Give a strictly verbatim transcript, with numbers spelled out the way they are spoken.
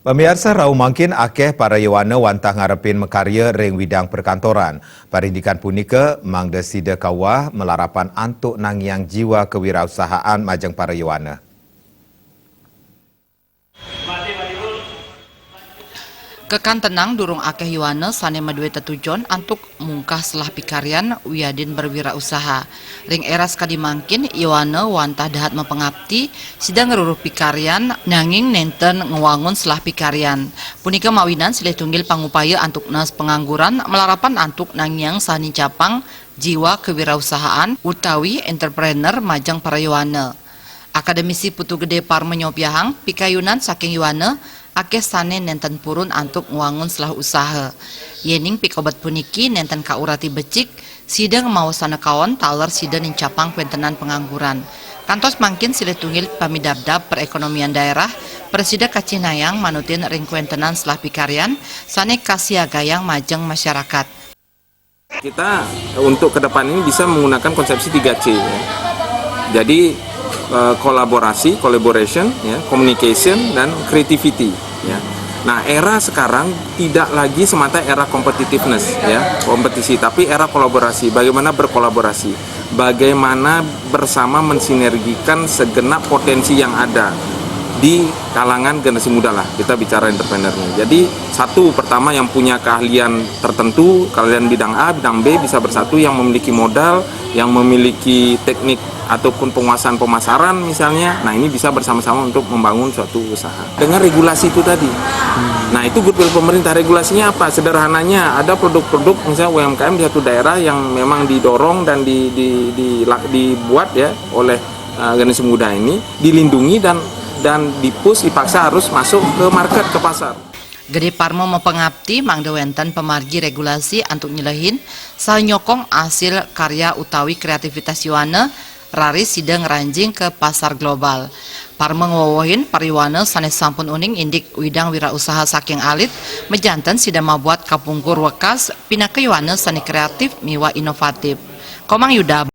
Pamiarsa, rau mangkin akeh para yowana wantah ngarepin makarya ring widang perkantoran. Parindikan punika mangda sida kawah malarapan antuk nangiang jiwa kewirausahaan majeng para yowana. Kekantenang durung akeh yowana sane madue tetujon antuk mungkah selah pikaryan wiadin berwirausaha. Ring era sakadi mangkin, yowana wantah dahat mapangapti, sida ngruruh pikaryan, nanging nenten ngwangun selah pikaryan. Punika mawinan silih tunggil pangupaya antuk naas pangangguran, malarapan antuk nangiang saha nincapang jiwa kewirausahaan utawi entrepreneur majeng para yowana. Akademisi Putu Gede Parma nyobiahang, pikayunan saking yowana akeh sane nenten purun antuk ngwangun selah usaha. Yening pikobet puniki nenten kaurati becik, sida ngamaosang kaon taler sida nincapang kwentenan pangangguran. Kantos mangkin silih tunggil pamidabdab perekonomian daerah, prasida kacihnayang manutin ring kwentenan selah pikaryan sane kasiagayang majeng masyarakat. Kita untuk ke depan ini bisa menggunakan konsepsi tiga C, ya. Jadi, eh, kolaborasi, collaboration, ya, communication, dan creativity, ya. Nah, era sekarang tidak lagi semata era competitiveness, ya, kompetisi, tapi era kolaborasi. Bagaimana berkolaborasi? Bagaimana bersama mensinergikan segenap potensi yang ada di kalangan generasi muda lah, kita bicara entrepreneurnya. Jadi, satu, pertama, yang punya keahlian tertentu, keahlian bidang A, bidang B, bisa bersatu, yang memiliki modal, yang memiliki teknik ataupun penguasaan pemasaran misalnya, nah, ini bisa bersama-sama untuk membangun suatu usaha. Dengan regulasi itu tadi. Nah, itu goodwill pemerintah. Regulasinya apa? Sederhananya, ada produk-produk misalnya U M K M di satu daerah yang memang didorong dan di, di, di, dibuat, ya, oleh, eh, generasi muda ini, dilindungi dan, dan dipus, dipaksa harus masuk ke market, ke pasar. Gede Parma mapangapti mangda wenten pamargi regulasi antuk nyelehin saha nyokong asil karya utawi kreativitas yowana, raris sida ngranjing ka pasar global. Parma ngwewehin para yowana sane sampun uning indik widang wirausaha saking alit, majanten sida mabuat kapungkur wekas pinaka yowana sane kreatif miwah inovatif. Komang Yuda.